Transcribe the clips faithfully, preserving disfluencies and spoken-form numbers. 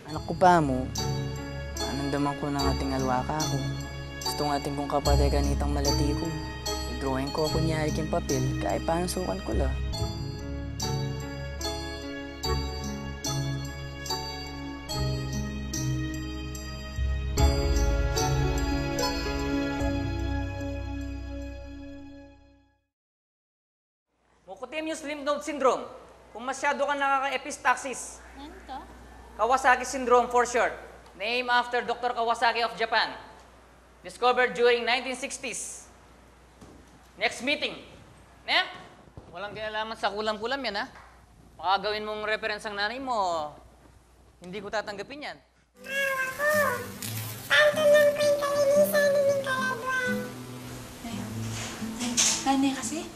Anak ku, pamu, nanandaman ku nang ating aliwa kaku. Gustu nang atin kung kapate kanitang malati ku. I-drawing ku kunyari king papil, kaya panasukan ku la. Mucocutaneous lymph node syndrome. Kung masyadu kang nakaka-epistaxis. Nanu to? Kawasaki syndrome for short. Name after Doctor Kawasaki of Japan. Discovered during nineteen sixties. Next meeting. Ne? Walang kinalaman sa kulam-kulam yan, ha? Baka gawin mong reference ang nanay mo, hindi ko tatanggapin yan. Awa ku, pantun nang ku ing kalinisan ning kaladuan. Ay, ay, nanu kasi?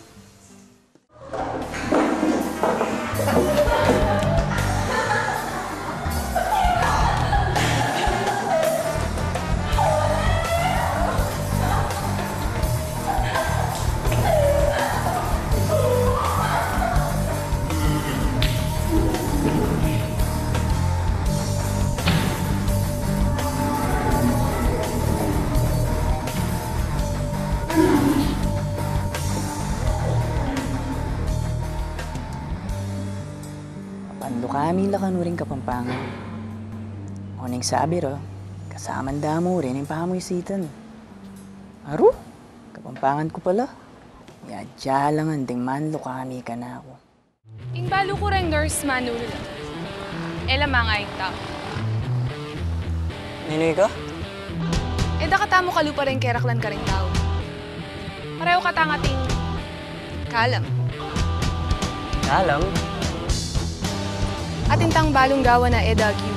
Panlukami la kanu ring Kapampangan. Oneng sabi ra, kasaman da mu rin ing pamuysitan. Aru, Kapampangan ku pala. Yadya la ngan ding manlukami kanaku. Ing balu ku reng nurse, manulu la. E la manga ing tau. Ninu ika? E da katamu kalupa reng keraklan karing tau. Pareho katang ating kalam. Kalam? Atin tang balung gawan a e da agyu.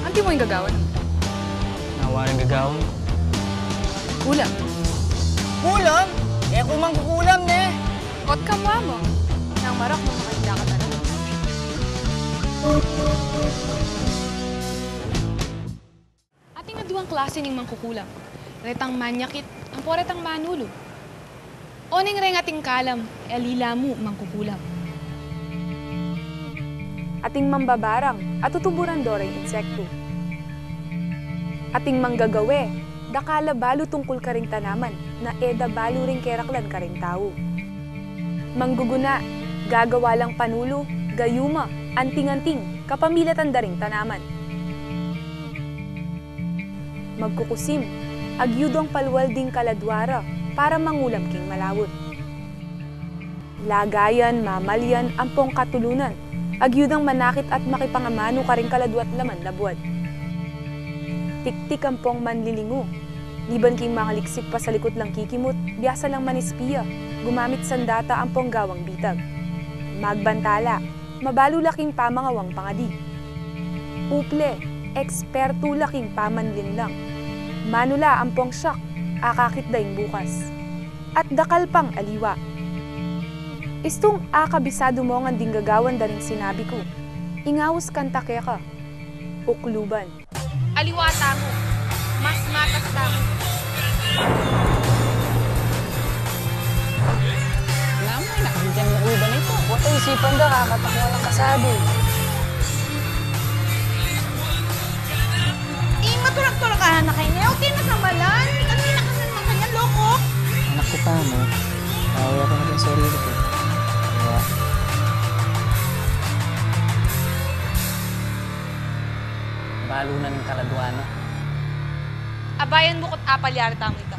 Antimo ing gagawan? Nawa ring gagawan ku. Kulam. Kulam? E ku mangkukulam, ne? Ot kamu amu. Nang marok, nung makainda ka talaga. Atin aduang klase ning mangkukulam. Retang manyakit, ampo retang manulu. Oneng reng ating kalam, e ali la mu mangkukulam. Ating mambabarang a tutuburan do reng insektu. Ating manggagawe, dakal a balu tungkul karing tanaman, na e da balu ring keraklan karing tau. Mangguguna, gagawa lang panulu, gayuma, anting-anting, kapamilatan da ring tanaman. Magkukusim, agyu dong palwal ding kaladua ra para mangulam king malawut. Lagayan, mamalyan, ampong katulunan, agyu dang manakit at makipangamanu karing kaladua at laman labuad. Tiktik ampong manlilingu, liban king mangaliksik pasalikut lang kikimut, biasa lang manispia, gumamit sandata ampong gawang bitag. Magbantala, mabalu la king pamangawang pangadi. Uple, ekspertu la king pamanlinlang. Manula ampong syak, akakit da ing bukas. At dakal pang aliwa. Istung akabisadu mu ngan ding gagawan da ring sinabi ku, ing aus kanta keka, ukluban. Aliwa tamu. Mas matas tamu. Wala mu, anak, diyan mo uban ito. Huwag kaisipan da, kakatak mo lang kasabi. Ing maturak-turak a anak a ini, o, tinasamalan. Kanina ka na naman kanya, loko. Anak ku, pamu, bawi aku na king sarili ku. Kaya, balu na ning kaladua na. Abayan mu kut apal yari tamu ita.